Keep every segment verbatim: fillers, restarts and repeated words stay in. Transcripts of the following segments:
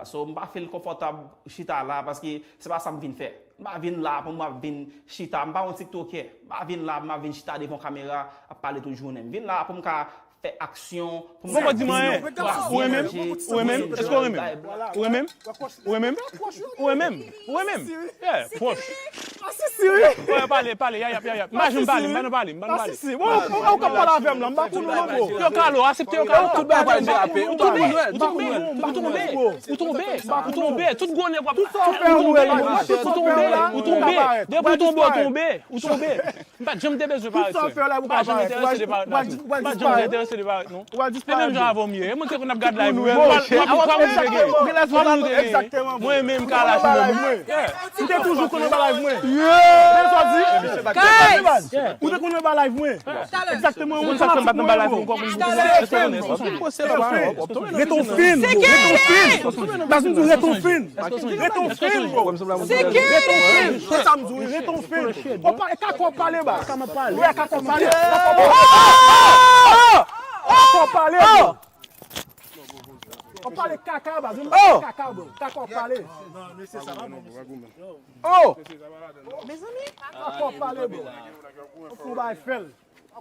So, m pa feel konfòtab chita la, paske se pa sa m vin fè. M pa vin la pou m ap vin chita, m pa yon tiktokè. M pa vin la pou m ap vin chita devan kamera ap pale tout jounen. M vin la pou m ka fè aksyon, pou m ka di, pou m ka manje, pou m ka manje. Ou renmen m? Èske ou renmen m? Ou renmen m? Ou renmen m? Ou renmen m? Yeah, pwòch. Wè, pale, pale, yayap, yayap. M pa janm pale, m pa nan pale, m pa nan pale. Ou ka pale avè m la, m pa konn ou non, bro. Yo, Kalo, asepte yo, Kalo. Tout bagay ap drape. Ou tonbe, ou tonbe, ou tonbe, ou tonbe, ou tonbe. Tout gwo nèg w ap, ou tonbe, ou tonbe. Depi ou tonbe, ou tonbe, ou tonbe. M pa t janm te bezwen parèt, frè. M pa janm enterese de parèt la tou. M pa t janm te enterese de parèt, non. Se menm jan avè w m ye. E mwen ki te konn ap gad live ou. W ap, w ap, w ap moute gen. W ap moute gen. Mwen menm Kalash mwen menm. Ou te toujou konn anba live mwen. Men sa w di? Ou te konn anba live mwen. Egzakteman, ou konn sa m ap di mwen, bro. Ret on fin, bro. Ret on fin. Baz, m di w ret on fin. Ret on fin, bro. Ret on fin. Se sa m di w, ret on fin. Ou pa, e ka kò pale, baz. Ou wè, ka kò pale. Ka kò pale, bro. Ou pale kaka, baz. Ou pale kaka, bro. Ka kò pale. Oh! Mezanmi, ka kò pale, bro. Ou fè yon bagay fè l.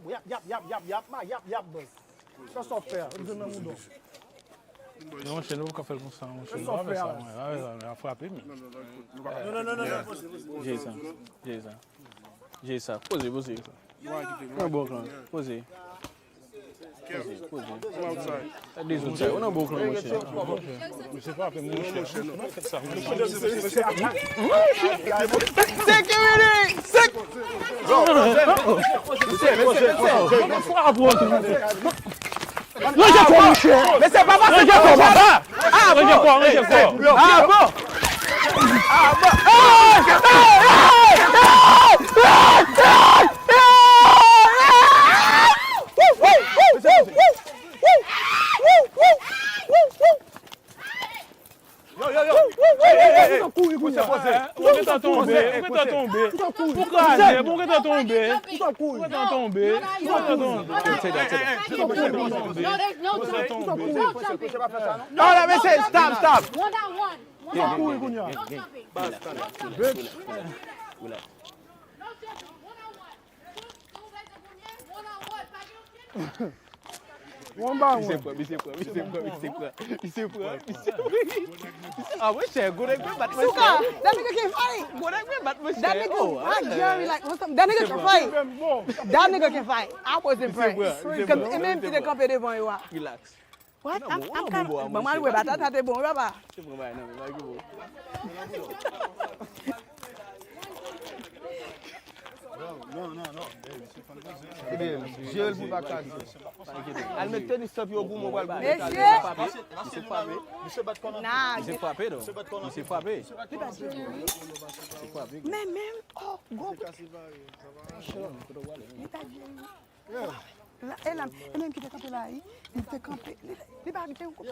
Yap, yap, yap, yap, yap, yap, baz. Sa sa w fè a? Ou jwenn nan mouda w. Non, monchè, nou poko fè l konsa, monchè. Nou pa fè sa, mwen. Pa fè sa, mwen. A frape m. Non, non, non, non, non, poze, poze, poze. Jay sa. Jay sa. Jay sa. Poze, poze. Nan bon plan. Poze. Poze, poze. Sa de zot sa yo nan bon plan, monchè. Misye frape m, monchè. Sekirite! Sek- Ranje kò, monchè. Ranje kò, papa. Ah, bon. Ranje kò, ranje kò. Ah, bon. Ah, bon. Yo, yo, yo. Hey, hey, hey, hey. Ou gentan tonbe, ou gentan tonbe. Ou kraze, ou gentan tonbe. Ou gentan tonbe. Ou gentan tonbe. Ou gentan tonbe. Ou gentan tonbe. Stop, stop. Ou gentan kouri kounye a. Relax, relax, relax. Misye pran, misye pran, misye pran, misye pran, misye pran, misye pran. Ah, monchè, gwo nèg vle bat monchè. Suka, that nigga can fight. Gwo nèg vle bat monchè. That nigga, oh, my girl, like, what's up? That nigga can fight. That nigga can fight. I was impressed. Cause e menm ki te kanpe devan yo a. Relax. What? I'm, I'm kind of, ban mwen wè batata te bon, wi, papa. Te bon, bay, non, bay, ki bon. Non, non, non. Ebyen, jere l pou pa kraze. Al met tenis tanp yo goumen, w pral goumen. Mesye! Misye frape. Misye frape, non? Misye frape. Li pa jere. Misye frape. Men, men, oh, gwo. Li pa jere. La, e la, e menm ki te kanpe la, wi. Li te kanpe. Li, li pa gen yon koup.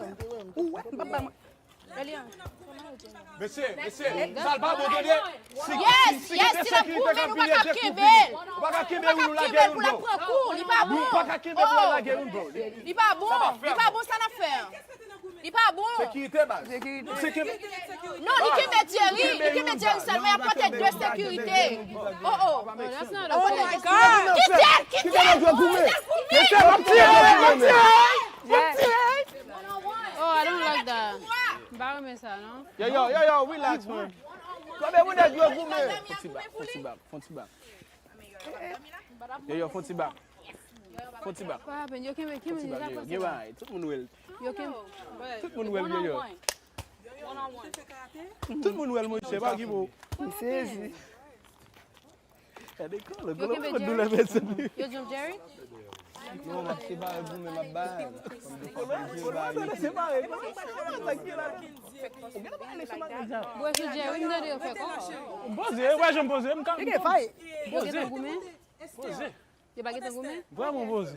Ou wè, m pa bay mwen. Mesye, mesye, sa l pa bon, tande. Si, yes, si, si yes, gen si l ap sekirite goumen, nou pa ka kenbe l. Ou pa ka kenbe l pou l lage youn, bro. Li pa bon. Ou pa ka kenbe l pou l lage youn, bro. Li pa bon. Li pa bon, sa n ap fè a. Li pa bon. Sekirite, baz. Sekirite. Non, li kenbe Jerry, li kenbe Jerry sèlman, y ap pote de sekirite. Oh, oh. Oh my God. Kite l, kite l. Mesye, m ap tire, m ap tire, m ap tire. Oh, I don't like that. M pa renmen sa, non. Yo, yo, yo, yo, relax, man. Kòbe moun nèg yo goumen. Fon ti bak, fon ti bak, fon ti bak. Yo, yo, fon ti bak. Fon ti bak. What happened? Yo, kenbe, kenbe, yo, yo, yo, tout moun wè l. Yo, kenbe. Tout moun wè l, yo, yo. Tout moun wè l, monchè, pa ki bo. M sezi. Gade kò, le golo pa doulè pèsonn. Yo jump Jerry? Non, m ap separe goumen, m ap bay. Separe, separe. Bwè sou Jerry, m tande yo fè kò. Poze, wè jan m poze, m ka. Yo gentan goumen? Poze. Yo pa gentan goumen? Vrèman poze.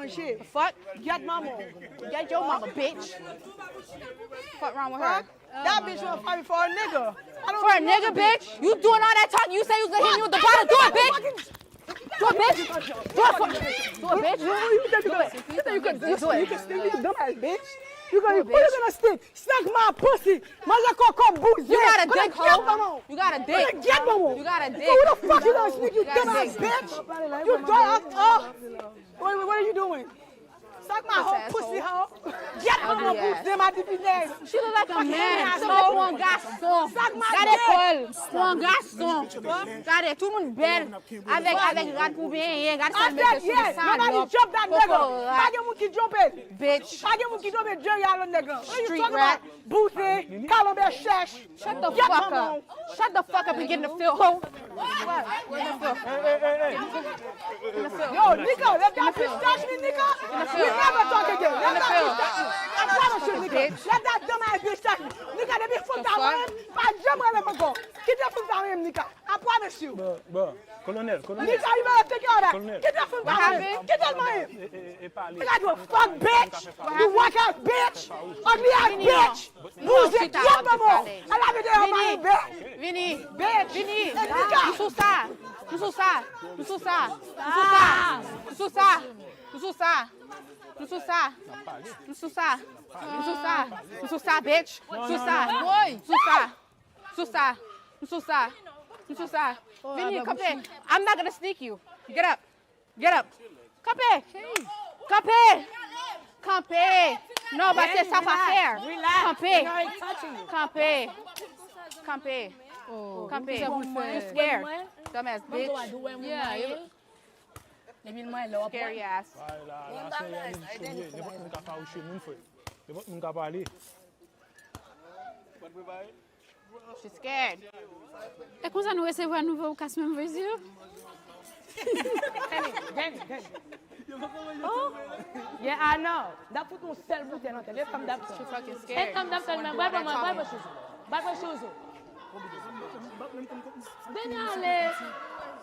manje. Fuck. Get mama. Get your mama, bitch. Fuck wrong with her? That bitch want fight for a nigga. I don't For a nigga, bitch. You doing all that talking. You say you was gonna hit me with the bottle. Do it, bitch. Do it, bitch. Do it, fuck. Do it, bitch. You think you can, you think you can, you can stick me, you dumbass bitch. You gonna, who you gonna stick? Suck my pussy. Manje koko bouze. You got a dick, hoe. You got a dick. Get mama. You got a dick. Who the fuck you gonna stick, you dumbass bitch? You dumb ass. Oh. What, what are you doing? Suck my whole pussy, hoe. Get out of my bouze, my D P J. She look like a man. She look like un garçon. Suck my dick. Gade kò l. Pou yon gason. Gade, tout moun bèl. Avèk, avèk rad pou benyen. Gade sa l mete sou li, salòp. Nobody jump that nigga. Pa gen moun ki jump it. Bitch. Pa gen moun ki jump it, Jerry Allen nèg lan. What are you talking about? Bouze, kalanbè chèch. Shut the fuck up. Shut the fuck up and get in the field, hoe. What? Get in the field. Yo, Nika, let that bitch touch me, Nika. We never talk again. Let that bitch touch me. I promise you, Nika. Let that dumbass bitch touch me. Nika, depi fanm sa mwen, pa janm rele m ankò. Kite fanm sa mwen, Nika. I promise you. Bon, bon. Kolonèl, kolonèl. Nika, you better take care of that. Kite fanm sa mwen. Kite l mwen. E, e, e, e pale. Nigga, you a fuck bitch. You whack ass bitch. Ugly ass bitch. Bouze, get mama. Ala vide yo mari bè. Vini. Bitch. Vini. Nika. M sou sa. M sou sa. M sou sa. M sou sa. M sou sa. M sou sa. M sou sa. M sou sa. M sou sa. M sou sa, bitch. M sou sa. M sou sa. M sou sa. M sou sa. M sou sa. Vini, kanpe. I'm not gonna sneak you. Get up. Get up. Kanpe. Kanpe. Kanpe. Non, paske sa pa fair. Kanpe. Kanpe. Kanpe. Kanpe. You scared. Dumbass bitch. Depi l mwen lè w ap wè. Scary ass. Nenpòt moun ka fawouche moun, frè. Nenpòt moun ka pale. She scared. E konsa nou resevwa nouvo cast member yo. Oh, yeah, I know. N ap fout yon sèl boutèy nan tèt. E tanm dap. E tanm dap tèlman. Bwè, bwè, bwè, bwè, bwè, Chouzou. Bwè, bwè, Chouzou. Deni ale.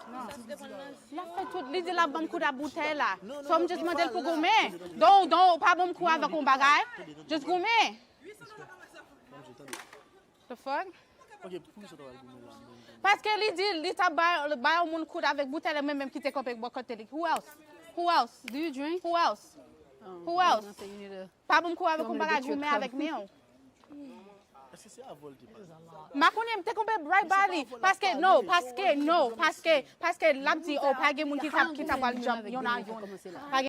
L ap fè tout, li di l ap ban m kout ak boutèy la. So m just mande l pou goumen. Don, don, ou pa ban m kou avèk yon bagay. Just goumen. The fuck? Ok, pou ki sa w ta pral goumen la menm? Paske li di li t ap bay, bay yon moun kout avèk boutèy la, mwen menm ki te kanpe bò kote li. Who else? Who else? Do you drink? Who else? Who else? Pa ban m kou avèk yon bagay goumen avèk men w. Èske se avè w li te pale? M pa konnen, m te kanpe right by li. Paske, no, paske, no, paske, paske l ap di, oh, pa gen moun ki t ap, ki t ap pral jump yon a yon. Pa